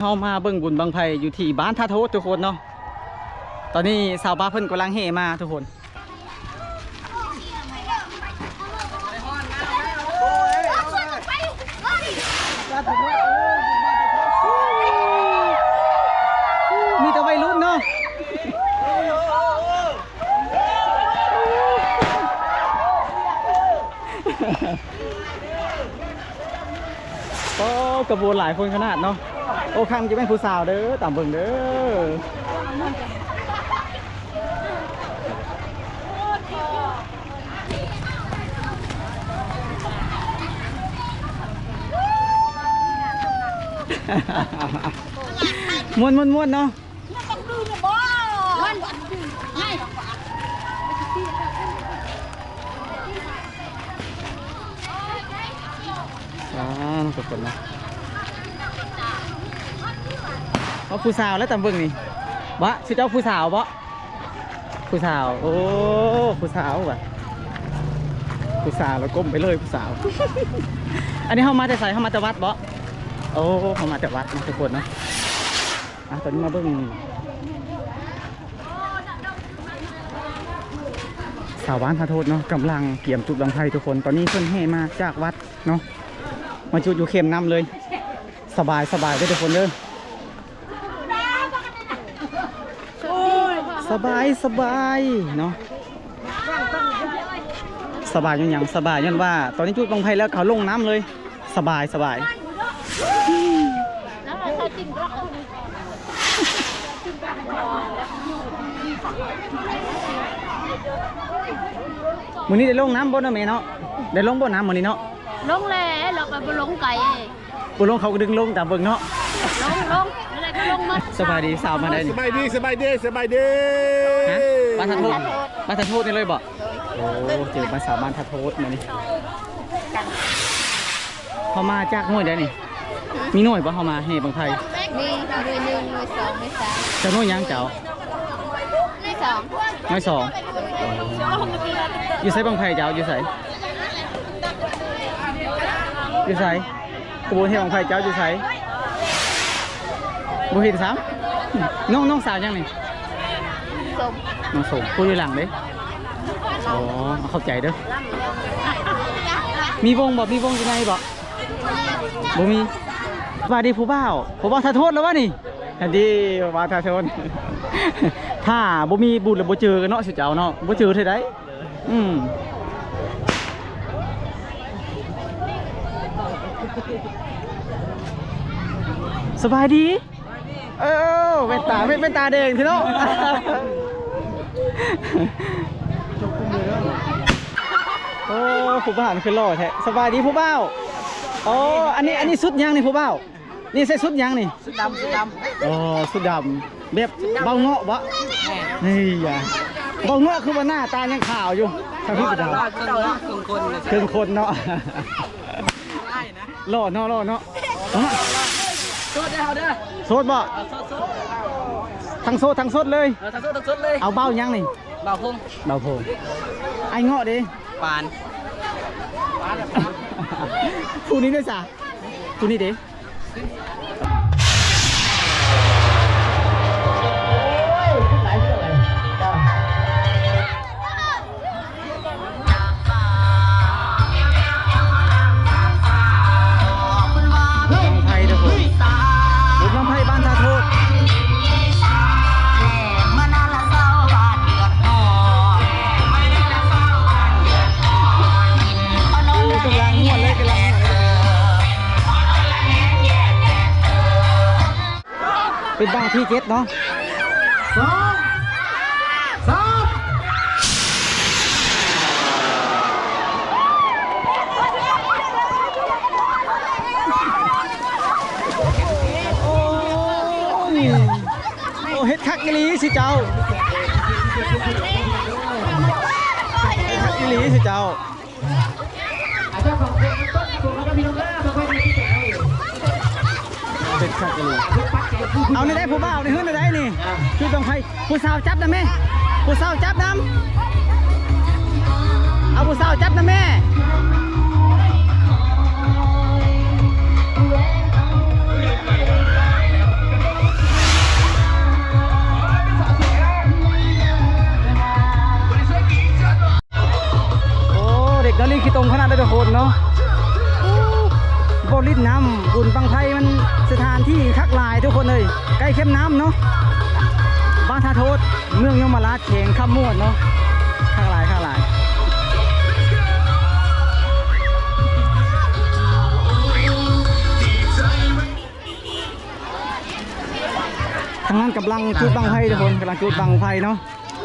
ເຮົາມາເບິ່ງບຸນບັ້ງໄຟຢູ່ທີ່ບ້ານທ່າໂທດທຸກຄົນເນາະ. ຕອນນີ້ຊາວບ້ານເພິ່ນກຳລັງແຫ່ມາທຸກຄົນ. ມີແຕ່ໄວລຸ້ນເນາະ. ໂອ້ ຂະບວນຫຼາຍຄົນຂະໜາດເນາະ. ໂອ້ ຂ້າງຈະແມ່ນຜູ້ສາວເດີ ຕາມເບິ່ງເດີ. ມ່ວນໆໆເນາະ. ອ່າ ທຸກຄົນນະ ເອົາຜູ້ສາວແລ້ວຕາມເບິ່ງນີ້. ບະ ຊິເຈົ້າຜູ້ສາວບໍ? ຜູ້ສາວ ໂອ້ ຜູ້ສາວຫວາ ຜູ້ສາວແລ້ວກົ້ມໄປເລີຍຜູ້ສາວ. ອັນນີ້ເຮົາມາແຕ່ໃສ? ເຮົາມາແຕ່ວັດບໍ? ໂອ້ ເຮົາມາແຕ່ວັດເນາະທຸກຄົນເນາະ. ອ່ະ ຕອນນີ້ມາເບິ່ງ ຊາວບ້ານທ່າໂທດເນາະ ກຳລັງກຽມຈຸດບັ້ງໄຟທຸກຄົນ. ຕອນນີ້ເພິ່ນແຫ່ມາຈາກວັດເນາະ ມາຈຸດຢູ່ເຂັມນ້ຳເລີຍ. ສະບາຍ ສະບາຍເດີທຸກຄົນເດີ. ສະບາຍ ສະບາຍເນາະ. ສະບາຍຍ້ອນຫຍັງ? ສະບາຍຍ້ອນວ່າຕອນນີ້ຈຸດບັ້ງໄຟແລ້ວ ເຂົາລົງນ້ຳເລີຍ. ສະບາຍ ສະບາຍ. ມື້ນີ້ໄດ້ລົງນ້ຳບໍ່ເນາະແມ່ເນາະ? ໄດ້ລົງບໍ່ນ້ຳມື້ນີ້ເນາະ? ລົງແລ້ວ ແລ້ວກໍບໍ່ລົງໄກ. ບໍ່ລົງເຂົາກໍດຶງລົງຕາມເບິ່ງເນາະ. ລົງ ລົງ ແລ້ວກໍລົງໝົດ. ສະບາຍດີ ສາວມາໄດ້ນີ້. ສະບາຍດີ ສະບາຍດີ ສະບາຍດີ. ຮະ? ບ້ານທ່າໂທດ ບ້ານທ່າໂທດນີ້ເລີຍບໍ່? ໂອ້ ເຈີບ້ານ ສາວບ້ານທ່າໂທດມື້ນີ້. ເຮົາມາຈາກໜ່ວຍໃດນີ້? ມີໜ່ວຍບໍ່ ເຮົາມາແຫ່ບັ້ງໄຟ? ມີ ໜ່ວຍໜຶ່ງ ໜ່ວຍສອງ ໜ່ວຍສາມ. ເຈົ້າໜ່ວຍຫຍັງເຈົ້າ? ໜ່ວຍສອງ. ໜ່ວຍສອງ. ຢູ່ໃສບັ້ງໄຟເຈົ້າ ຢູ່ໃສ? ຢູ່ໃສ? ຂະບວນແຫ່ບັ້ງໄຟເຈົ້າຢູ່ໃສ? ບໍ່ເຫັນຊ້ຳ. ນ້ອງ ນ້ອງສາວຫຍັງນີ້? ສົມ. ນ້ອງສົມ ຜູ້ຢູ່ຫຼັງເດ້. ອໍ ເຂົ້າໃຈເດີ. ມີວົງບໍ່? ມີວົງຢູ່ໃນບໍ່? ບໍ່ມີ. ສະບາຍດີຜູ້ບ່າວ. ຜູ້ບ່າວທ່າໂທດແລ້ວວະນີ້? ອັນດີ ຜູ້ບ່າວທ່າໂທດ. ຖ້າບໍ່ມີບຸນແລ້ວບໍ່ເຈີກັນເນາະ ຊິເຈົ້າເນາະ ບໍ່ເຈີເທື່ອໃດ. ອືມ ສະບາຍດີ. ເອີ ແວ່ນຕາ ແວ່ນ ແວ່ນຕາແດງແທ້ເນາະ. ໂອ້ ຜູ້ບ່າວຄືຫຼໍ່ແທ້. ສະບາຍດີຜູ້ບ່າວ. ໂອ້ ອັນນີ້ ອັນນີ້ຊຸດຫຍັງນີ້ຜູ້ບ່າວ? ນີ້ໃສ່ຊຸດຫຍັງນີ້? ຊຸດດຳ ຊຸດດຳ. ອໍ ຊຸດດຳ ແບບເບົາເງາະບໍ? ແມ່ນ. ເຮີ້ຍ ເບົາເງາະຄືວ່າໜ້າຕາຍັງຂາວຢູ່. ທາງນີ້ກໍດຳ ເຄິ່ງຄົນ ເຄິ່ງຄົນເນາະ. ຫຼໍ່ເນາະ ຫຼໍ່ເນາະ. ໂສດເດີ ເຮົາເດີ. ໂສດບໍ? ເອີ ໂສດ ໂສດ. ທັງໂສດທັງສົດເລີຍ. ເອີ ທັງໂສດທັງສົດເລີຍ. ເອົາເບົາຫຍັງນີ້? ເບົາພົງ ເບົາພົງ. ອ້າຍເງາະເດ? ປານ. ຜູ້ນີ້ເດສະ? ຜູ້ນີ້ເດ? ໄທເດີ ບຸນບັ້ງໄຟບ້ານທ່າໂທດ. ໂອ້ ກຳລັງມ່ວນເລີຍ ກຳລັງມ່ວນເລີຍ. ເປັນບັ້ງທີເຈັດເນາະ. ສອງ ສາມ. ໂອ້ ໂອ້ ເຮັດຄັກອີ່ຫຼີຊິເຈົ້າ ເຮັດຄັກອີ່ຫຼີຊິເຈົ້າ. ເປັນຄັກອີ່ຫຼີ. ເອົາແນວໃດຜູ້ບ່າວນີ້ ເຮືອນແນວໃດນີ້? ຈຸດບັ້ງໄຟ ຜູ້ສາວຈັບນຳແມ່ ຜູ້ສາວຈັບນຳ ເອົາຜູ້ສາວຈັບນຳແມ່. ຄົນເອີຍ ໃກ້ແຄມນ້ຳເນາະ ບ້ານທ່າໂທດ ເມືອງຍົມມະລາດ ແຂວງຄຳມ່ວນເນາະ ຄັກຫຼາຍ ຄັກຫຼາຍ. ທາງນັ້ນກຳລັງຈູດບັ້ງໄຟທຸກຄົນ ກຳລັງຈູດບັ້ງໄຟເນາະ.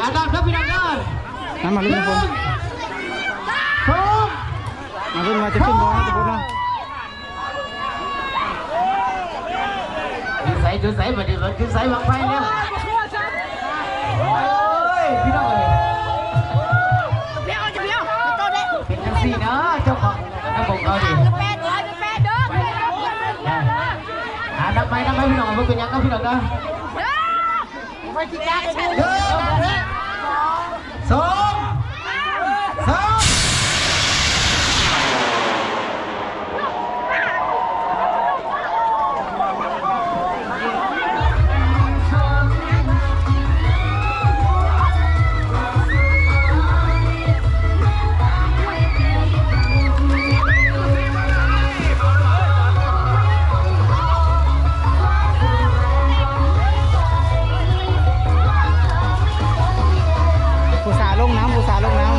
ອັນດັບເດີພີ່ນ້ອງເດີ ນຳມາລຸ້ນທຸກຄົນ ໜຶ່ງ ສອງ ມາລຸ້ນວ່າຈະຂຶ້ນບໍ່ເນາະທຸກຄົນເນາະ. ຢູ່ໃສ ຢູ່ໃສ ບັດນີ້ ຢູ່ໃສບັ້ງໄຟແລ້ວ. ໂອ້ຍ ພີ່ນ້ອງເອີຍ ເປັນຈັ່ງຊີ້ເນາະ ເຈົ້າຂອງລຳວົງເຮົານີ້. ອ່າ ນັບໃໝ່ ນັບໃໝ່ ພີ່ນ້ອງ ບໍ່ເປັນຫຍັງເນາະ ພີ່ນ້ອງເນາະ. ໜຶ່ງ ສອງ ສາມ ຜູ້ສາວລົງນ້ຳ ຜູ້ສາວລົງນ້ຳ.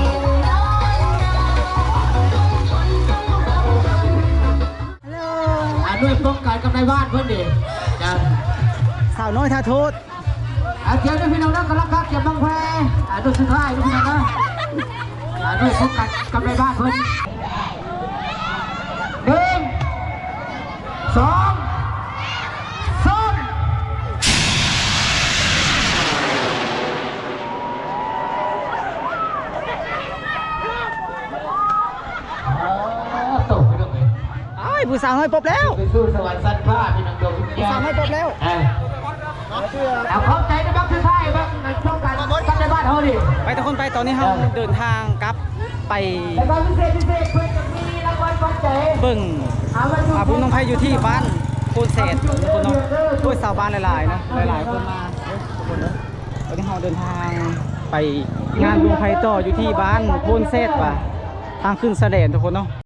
ອັນນີ້ປ້ອງກັນກັບນາຍບ້ານເພິ່ນເດ້ ສາວນ້ອຍທ່າໂທດ. ອ່າ ຕຽມເດີພີ່ນ້ອງເດີ ກຳລັງກະກຽມບັ້ງໄຟ ອ່າ ໂດຍສຸດທ້າຍເດີພີ່ນ້ອງເດີ. ອ່າ ໂດຍໂຟກັສກັບນາຍບ້ານເພິ່ນ ໜຶ່ງ ສອງ ສາມ. ອ້າຍ ຜູ້ສາວນ້ອຍປົບແລ້ວ ໄປສູ່ສະຫວັນຊັ້ນຟ້າ ພີ່ນ້ອງດວງວິນຍານ ຜູ້ສາວນ້ອຍປົບແລ້ວ. ເອີ ເອົາ ຂອບໃຈນະ ບັກສຸດທ້າຍ ບັກ ຕ້ອງການກັບໃນບ້ານເຮົານີ້. ໄປທຸກຄົນໄປ ຕອນນີ້ເຮົາເດີນທາງກັບໄປ ແລ້ວກໍພິເສດ ພິເສດ ເພິ່ນຈະມີລາງວັນຂວັນໃຈ ເບິ່ງ ອ່າ ບຸນບັ້ງໄຟຢູ່ທີ່ບ້ານໂພນແຊດທຸກຄົນເນາະ. ໂອ້ຍ ຊາວບ້ານຫຼາຍໆເນາະ ຫຼາຍໆຄົນມາເດີທຸກຄົນເດີ. ຕອນນີ້ເຮົາເດີນທາງໄປງານບຸນບັ້ງໄຟຕໍ່ຢູ່ທີ່ບ້ານໂພນແຊດວ່າ ທາງຂຶ້ນຊາຍແດນທຸກຄົນເນາະ.